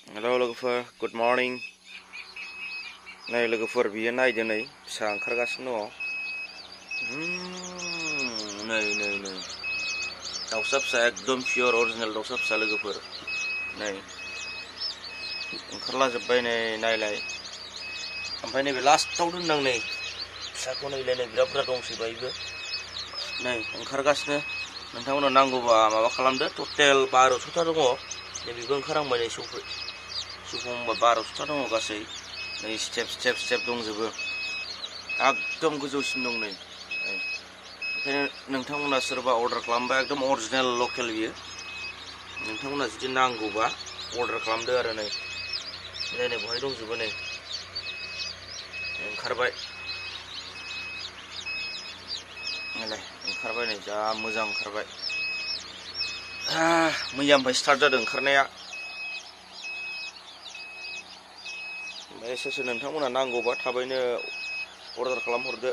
Halo logoफोर, good morning. नै लोगोफोर बियो नायदो नै फिसा ओंखारगासिनो दङ। नै दाउसा फिसा एकदम पियर अरिजिनेल दाउसा फिसा लोगोफोर। नै ओंखारलाजोब्बाय नै नायलाय। ओमफ्राय नैबे लास्टाव दोनदां नै फिसाखौ नैलाय नै बिराद बुरजा दंसै बायबो। नै ओंखारगासिनो नोंथांमोना नांगौबा माबा खालामदो टटेल 1200टा दङ। नैबेबो ओंखारहांबाय नै सफंबा 1200टा दङ गासै। नै स्टेप दंजोबो एकदम गोजौसिन दं नै। ओंखायनो नोंथांमोना सोरबा अर्डार खालामबा एकदम अरिजिनेल लकेल बियो। नोंथांमोना जुदि नांगौबा अर्डार खालामदो आरो नै बहाय दंजोबो नै ओंखारबाय। नायलाय ओंखारबाय नै जा मोजां ओंखारबाय। मैयानिफ्राय स्टार्ट जादों ओंखारनाया। एसेसो नोंथांमोना नांगौबा थाबैनो अर्डार खालामहरदो।